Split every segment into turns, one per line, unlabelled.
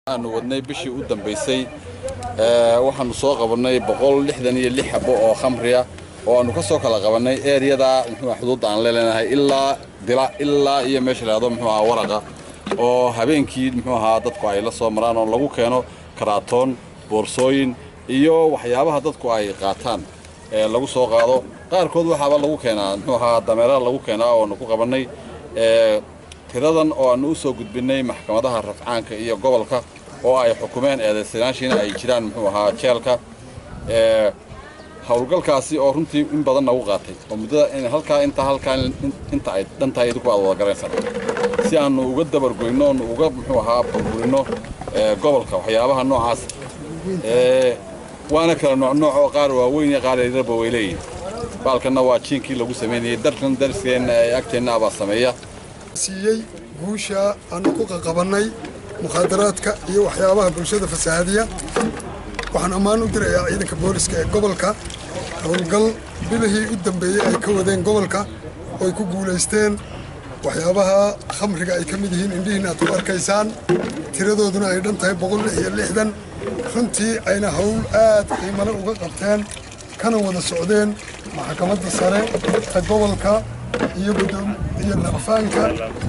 Aanu wadnay bishii u dambaysay, waxaanu soo qabannay 166 xabo oo khamriya oo aanu ka soo kala qabannay eeriyada, muxuu, xuduudda aan leenahay ilaa Dila ilaa iyo meesha la yidhahdo, muxuu ahaa, Waraqa, oo habeenkii, muxuu ahaa, dadku ay la soo maraan oo lagu keeno karaatoon, boorsooyin iyo waxyaabaha dadku ay qaataan ee lagu soo qaado. Qaarkood waxaaba lagu keenaa, muxuu ahaa, dameeraha lagu keenaa oo aanu ku qabannay. Tiradan oo aanu u soo gudbinay maxkamadaha rafcaanka iyo gobolka oo ay xukumeen, eedaysanaashiina ay jiraan, muxuu ahaa, jeelka. Howlgalkaasi oo runtii in badan nagu qaatay oo muddada halkaa inta halkaa inta ay dhantahay idinku aad wada garanaysaan, si aanu uga dabargoyno oonu uga, muxuu ahaa, burburino gobolka waxyaabaha noocaas. Waana kala nooc nooc oo qaar waaweyn iyo qaar yaryarba way leeyihin. Baalkanna waa jiinkii lagu samaynayay darkan dariskeenna ee agteenna abaa sameeya.
Siiyey guusha aanu ku qaqabannay mukhaadaraadka iyo waxyaabaha bulshada fasahaadiya. Waxaan ammaan u dirayaa ciidanka booliska ee gobolka, howlgal bilihii u dambeeyey ay ka wadeen gobolka oo ay ku guulaysteen waxyaabaha khamriga ay ka mid yihiin, indhihiin aad ku arkaysaan, tiradooduna ay dhan tahay 166. Runtii ayna howl aad qiimale uga qabteen, kana wada socdeen maxkamadda sare ee gobolka iyo guddoom iyo racfaanka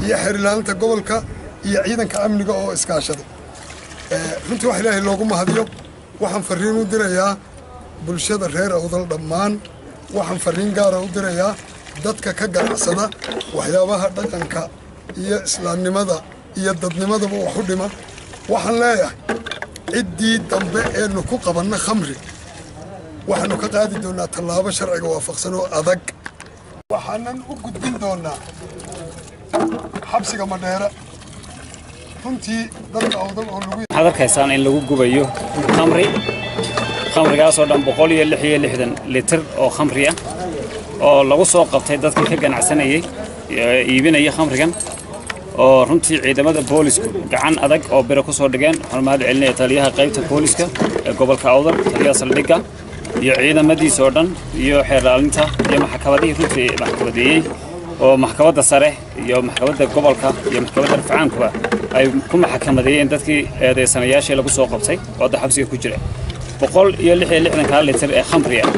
iyo xeerilaalinta gobolka iyo ciidanka amniga oo iskaashaday. Runtii wax Ilaahay loogu mahadiyo. Waxaan farriin u dirayaa bulshada reer Awdal dhammaan. Waxaan farriin gaara u dirayaa dadka ka ganacsada waxyaabaha dhaqanka iyo islaamnimada iyo dadnimadaba wax u dhima. Waxaan leeyahay, ciddii dambe eenu ku qabanno khamri, waxaanu ka qaadi doonnaa tallaabo sharciga waafaqsan oo adag. Waxaanan u gudbin doonnaa xabsiga Madheera. Runtii dadka Awdal oo lagu
Waxaad arkaysaan in lagu gubayo khamri, khamrigaasoo dhan 166 litir oo khamri ah oo lagu soo qabtay dadka ka ganacsanayay, iibinaya khamrigan, oo runtii ciidamada boolisku gacan adag oo biro ku soo dhigeen. Waxaan mahad celinaya taliyaha qaybta booliska ee gobolka Awdal, taliyaha saldhigga iyo ciidamadiisa oo dhan iyo xeerlaalinta iyo maxkamadihii runtii maxkamadeeyey, oo maxkamadda sare iyo maxkamadda gobolka iyo maxkamadda rafcaankuba ay ku maxkamadeeyeen dadkii eedeysanayaashii lagu soo qabtay oo hadda xabsiga ku jira. 166-kaa litir ee khamri ah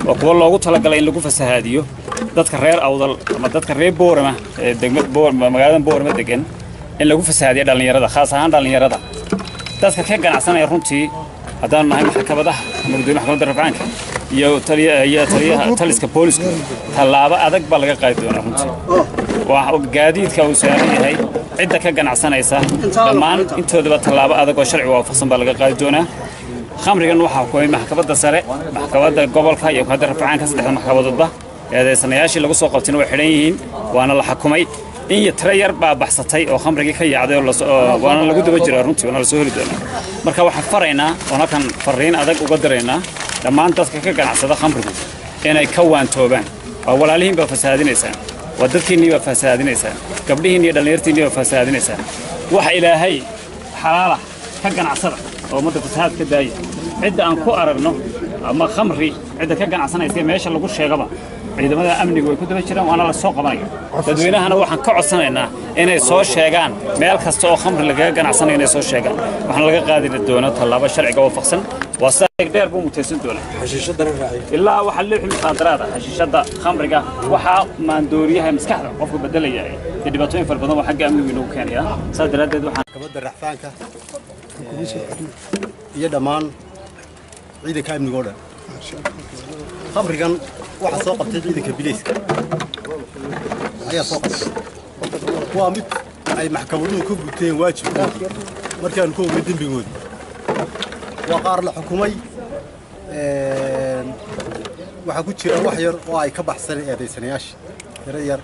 oo kuwa loogu talagalay in lagu fasahaadiyo dadka reer Awdal ama dadka reer Boorama ee degma magaalada Boorama degan, in lagu fasahaadiyo dhallinyarada, khaas ahaan dhallinyarada, dadka ka ganacsanaya. Runtii haddaanu nahay maxkamadaha ama gudoomiye maxkamadda rafcaanka iyo taliya iyo taliyaha taliska boolisku, tallaabo adag baa laga qaadi doonaa. Runtii waa gaadiidka uu saaran yahay, cidda ka ganacsanaysa, dhammaan intoodaba tallaabo adag oo sharci waafaqsan baa laga qaadi doonaa. Khamrigan waxaa xukumay maxkamadda sare, maxkamadda gobolka iyo maxkamadda rafcaanka, saddexda maxkamadoodba. Eedeysanayaashii lagu soo qabtayna way xidhan yihiin, waana la xukumay. In iyo tiro yar baa baxsatay oo khamrigii ka yaacday, oo waana lagu daba jiraa runtii, waana la soo heli doonaa. Marka waxaan faraynaa oon halkan farriin adag uga diraynaa dhammaan dadka ka ganacsada khamrigu inay ka waantoobaan. Waa walaalihiin baa fasahaadinaysaan, waa dadkiinnii baa fasahaadinaysaan, gabdhihiin iyo dhallinyartiinnii baa fasahaadinaysaan. Waxa Ilaahay xalaala ka ganacsada oo ummadda fasahaad ka daaya. Cidda aan ku aragno ama khamri cidda ka ganacsanaysa meesha lagu sheegaba, ciidamada amnigu way ku daba jiraan, waana la soo qabanaya. Dadweynahana waxaan ka codsanaynaa inay soo sheegaan meel kasta oo khamri lagaga ganacsanayo, inay soo sheegaan. Waxaana laga qaadi doonaa tallaabo sharciga waafaqsan. Waa sidaa dheer buu mutaysan doonaa ilaa waxaa leexi mukhaadaraada, xashiishadda, khamriga, waxaa maandooriyaha maskaxda qofka bedelaya dee dhibaatooyin fara badan oo xagga amnigu inoogu keenaya. Saas daraaddeed waxaan
maxkamadda racfaanka iyo dhammaan ciidanka amniga oo dhan, khamrigan waxaa soo qabtay ciidanka bileyska ayaa soo qabtay. Waa mid ay maxkamaduhu ka guteen waajibkoodii markaanu ka ognay dembigoodii. Waa qaar la xukumay. Waxaa ku jira wax yar oo ay ka baxsaneen eedaysanayaasha, tiro yar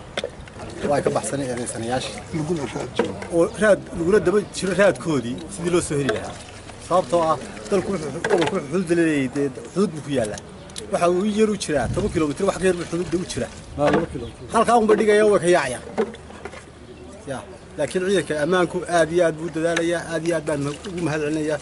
oo ay ka baxsaneen eedaysanayaasha oo raad lagula daba jiro raadkoodii sidii loo soo heli lahaa, sababtoo ah dalku wuxuu gobolku wuxuu xuduudda leeyahay, dee xuduud buu ku yaallaa. Waxa uu yar u jiraa 10 kilomitir, wax ka yar buu xuduudda u jiraa. Halkaa unba dhigaya, way ka yaacayaan ya. Laakiin ciidanka ammaanku aad iyo aad buu u dadaalayaa, aad iyo aad baan ugu mahad celinayaa.